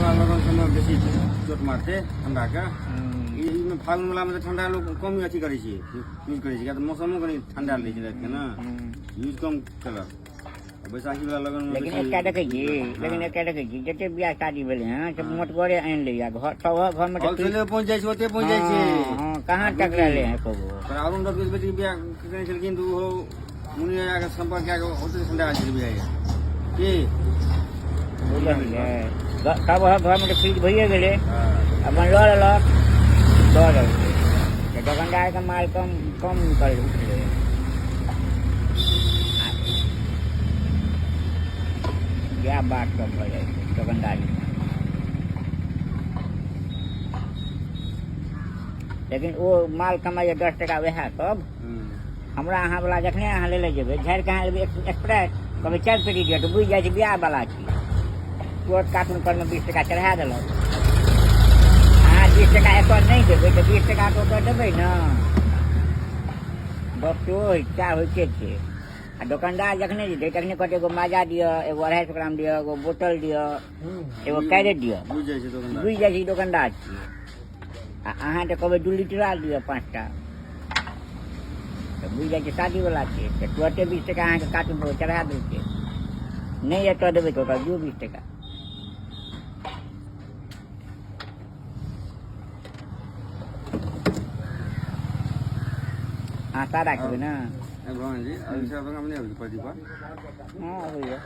वाला लगन सबमे बेसी चोट मारतै ठंडाके। ई फागुन वाला मे तऽ ठंडा लोक कम अथी करै छै, यूज करै छै, किया तऽ मौसमो कनि ठंडा रहै छै रातिके ने, यूज कम केलक। बैसाखी वाला लगन मे लेकिन बेसी एकटा देखै छी, लेकिन एकटा देखै छी, जते बियाह शादी भेलै हँ से मोटगरे आनि लैया घर, सब घरमे तऽ होलसेले पहुँच जाइ छै, ओते पहुँच जाइ छै। हँ, कहाँ तक रहलै हँ कबो। पर अरुण दत्त के बेटी बियाह केने छलखिन तऽ ओहो मुनि के संपर्क कए कऽ ओते ठंडा छलै बियाह की। बुझलियै, सब घरमे तऽ फ्रिज भइए गेलै, अपन लऽ लेलक, दऽ देलकै, तऽ दोकानदारके माल कम कम निकल उठलै। इएह बात सब भऽ जाइ छै दोकानदारीमे। लेकिन ओ माल कमाइए 10 टका, वएह सब हमरा अहाँ वला जखने अहाँ ले ले जेबै, झाड़ि कऽ अहाँ लेबै स्प्राइट, कहबै 4 पेटी दिअ, तऽ बुझि जाइ छै बियाह वला छी, तुरंत कार्टून परमे 20 टका चढ़ा देलक। अहाँ 20 टका एतऽ नहि देबै तऽ 20 टका तऽ ओतऽ देबै ने। गप सेहो होइ चाह होइते छै। आ दोकानदार जखने जेतै तखने कहतै एगो माजा दिअ, एगो 250 ग्राम दिअ, एगो बोतल दिअ, एगो कैरेट दिअ। बुझि जाइ छै दोकानदार, बुझि जाइ छै दोकानदार छियै। आ अहाँ तऽ कहबै 2 लीटरा दिअ 5टा, तऽ बुझि जाइ छै शादीवला छै, तऽ तुरते 20 टका अहाँके कार्टून पर चढ़ा देलकै। नहि एतऽ देबै तऽ ओकरा दियौ 20 टका। अहाँ सादा खेबै ने? भगवान जी, अभी सब नहि अबै छै प्रदीप? हँ, अबैया।